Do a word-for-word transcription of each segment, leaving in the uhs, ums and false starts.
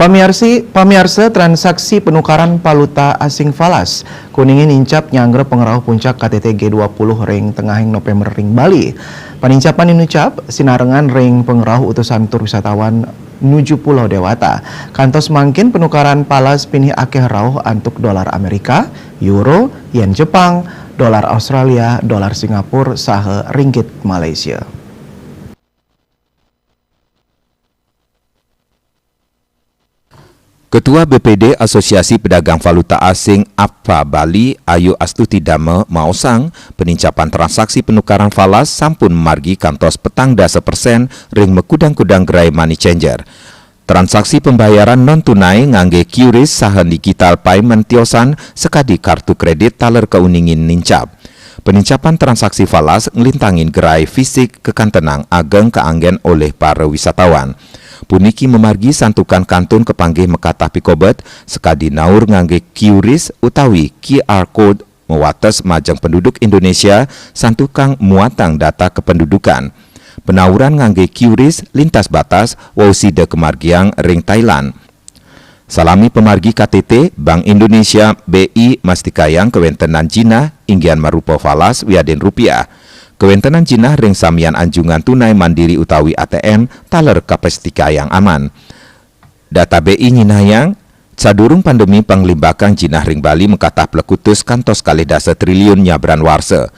Pamiarsi, pamiarsa, transaksi penukaran valuta asing falas kuningin nincap nyanggra pangrauh puncak K T T G dua puluh ring tengahing November ring Bali. Panincapan nincap sinarengan ring pangrauh utusan tur wisatawan nuju Pulau Dewata. Kantos mangkin penukaran falas pinih akeh rauh antuk dolar Amerika, euro, yen Jepang, dolar Australia, dolar Singapura, saha ringgit Malaysia. Ketua B P D Asosiasi Pedagang Valuta Asing APVA Bali, Ayu Astuti Dama, maosang, penincapan transaksi penukaran falas sampun mamargi kantos petang dasa persen ring makudang-kudang gerai money changer. Transaksi pembayaran non tunai ngangge QRIS saha digital payment tiosan sakadi kartu kredit taler kauningin nincap. Penincapan transaksi falas nglintangin gerai fisik kakantenang ageng kaanggen olih para wisatawan. Puniki mamargi santukan kantun kapanggih makatah pikobet sakadi naur ngangge QRIS utawi Q R code mawates majeng penduduk Indonesia santukan muatang data kependudukan. Penauran ngangge QRIS lintas batas wau sida kamargiang ring Thailand. Salami pamargi K T T, Bank Indonesia, B I, mastikayang kawentenan jinah inggian marupa falas wiadin rupiah. Kawentenan jinah ring samian anjungan tunai mandiri utawi A T M taler kapastikayang aman. Data B I nyinahang, sadurung pandemi panglimbakan jinah ring Bali makatah plekutus kantos kalih dasa triliun nyabran warsa.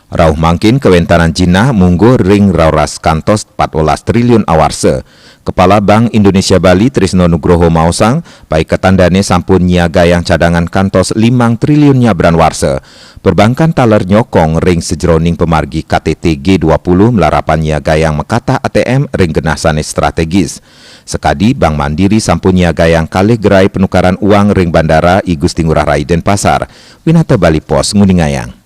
Rauh mangkin kawentenan jinah mungguh ring roras kantos patbelas triliun awarsa. Kepala Bank Indonesia Bali Trisno Nugroho maosang, paiketan dane sampun nyiagayang cadangan kantos limang triliun nyabran warsa. Perbankan taler nyokong ring sajeroning pamargi K T T G dua puluh malarapan nyiagayang makatah A T M ring genah sane strategis. Sakadi Bank Mandiri sampun nyiagayang kalih gerai penukaran uang ring Bandara I Gusti Ngurah Rai Denpasar. Winata Bali Post nguningayang.